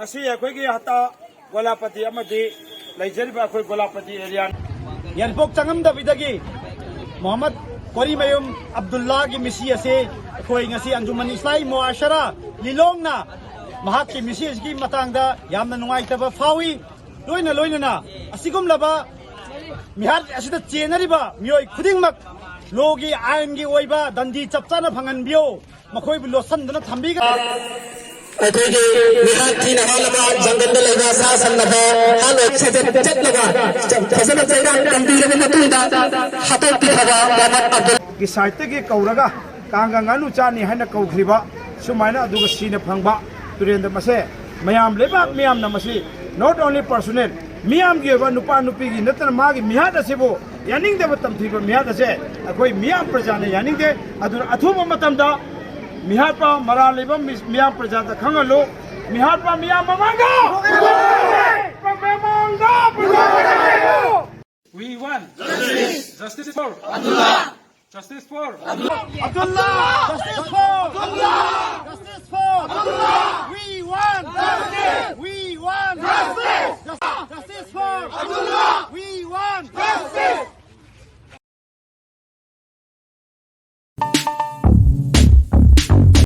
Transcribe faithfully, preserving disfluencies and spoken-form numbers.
ꯉꯁꯤ ꯑꯩꯈꯣꯏꯒꯤ ꯍꯇꯥ ꯒꯣꯂꯥꯄꯇꯤ ꯑꯃꯗꯤ ꯂꯩꯖꯔꯤꯕ ꯑꯩꯈꯣꯏ ꯒꯣꯂꯥꯄꯇꯤ ꯑꯦꯔꯤꯌꯥ ꯌꯥꯏꯔꯤꯄꯣꯛ ꯆꯪꯉꯝꯗꯕꯤꯗꯒꯤ ꯃꯣꯍꯝꯃꯗ ꯀꯣꯔꯤꯃꯌꯨꯝ ꯑꯕꯗꯨꯜꯂꯥꯒꯤ ꯃꯤꯁꯤ ꯑꯁꯤ ꯑꯩꯈꯣꯏ ꯉꯁꯤ ꯑꯟꯖꯨꯃꯟ ꯏꯁꯂꯥꯍꯤ ꯃꯣꯑꯥꯁꯔꯥ ꯂꯤꯂꯣꯡꯅ ꯃꯍꯥꯛꯀꯤ ꯃꯤꯁꯤ ꯑꯁꯤꯒꯤ ꯃꯇꯥꯡꯗ ꯌꯥꯝꯅ ꯅꯨꯡꯉꯥꯏꯇꯕ ꯐꯥꯎꯏ꯫ ꯂꯣꯏꯅ ꯂꯣꯏꯅꯅ ꯑꯁꯤꯒꯨꯝꯂꯕ ꯃꯤꯍꯥꯠ ꯑꯁꯤꯗ ꯆꯦꯟꯅꯔꯤꯕ ꯃꯤꯑꯣꯏ ꯈꯨꯗꯤꯡꯃꯛ ꯂꯣꯒꯤ ꯑꯥꯏꯟꯒꯤ ꯑꯣꯏꯕ ꯗꯟꯗꯤ ꯆꯞ ꯆꯥꯅ ꯐꯪꯍꯟꯕꯤꯌꯨ꯫ ꯃꯈꯣꯏꯕꯨ ꯂꯣꯠꯁꯤꯟꯗꯨꯅ ꯊꯝꯕꯤꯒꯅꯨ꯫ ꯑꯩꯈꯣꯏꯒꯤ ꯃꯤꯍꯥꯠ ꯊꯤꯅ ꯍꯥꯠꯂꯕ ꯖꯪꯒꯜꯗ ꯂꯩꯕ ꯁꯥ ꯁꯟ ꯑꯗꯣ ꯍꯥꯠꯂꯣꯏ ꯁꯦꯗꯦꯠ ꯆꯠꯂꯒ ꯐꯖꯅ ꯆꯩꯔꯥꯛ ꯇꯝꯕꯤꯔꯕ ꯃꯇꯨꯡꯗ ꯍꯥꯠꯇꯣꯛꯄꯤꯈ꯭ꯔꯕ ꯃꯣꯍꯝꯃꯗ ꯑꯕꯗꯨꯜ ꯒꯤ ꯁꯥꯏꯠꯇꯒꯤ ꯀꯧꯔꯒ ꯀꯥꯡꯒ ꯉꯥꯅꯨ ꯆꯥꯅꯤ ꯍꯥꯏꯅ ꯀꯧꯈ꯭ꯔꯤꯕ ꯁꯨꯃꯥꯏꯅ ꯑꯗꯨꯒ ꯁꯤꯅ ꯐꯪꯕ ꯇꯨꯔꯦꯜꯗ ꯃꯁꯦ ꯃꯌꯥꯝ ꯂꯩꯕꯥꯛ ꯃꯤꯌꯥꯝꯅ ꯃꯁꯤ not only personal ꯃꯤꯌꯥꯝꯒꯤ ꯑꯣꯏꯕ ꯅꯨꯄꯥ ꯅꯨꯄꯤꯒꯤ ꯅꯠꯇꯅ ꯃꯥꯒꯤ ꯃꯤꯍꯥꯠ ꯑꯁꯤꯕꯨ ꯌꯥꯅꯤꯡꯗꯕ ꯇꯝꯊꯤꯕ ꯃꯤꯍꯥꯠ ꯑꯁꯦ ꯑꯩꯈꯣꯏ ꯃꯤꯌꯥꯝ ꯄ꯭ꯔꯖꯥꯅ ꯌꯥꯅꯤꯡꯗꯦ꯫ ꯑꯗꯨꯅ ꯑꯊꯨꯕ ꯃꯇꯝꯗ ꯃꯤꯍꯥꯠꯄ ꯃꯔꯥꯜ ꯂꯩꯕ ꯃꯤ-, ꯃꯤꯌꯥꯝ ꯄ꯭ꯔꯖꯥꯗ ꯈꯪꯍꯜꯂꯨ꯫ ꯃꯤꯍꯥꯠꯄ ꯃꯤꯌꯥꯝ ꯃꯃꯥꯡꯗ! ꯃꯃꯥꯡꯗ! We want justice for Abdullah. Justice for Abdullah. Justice for Abdullah. Justice for Abdullah. We want justice. We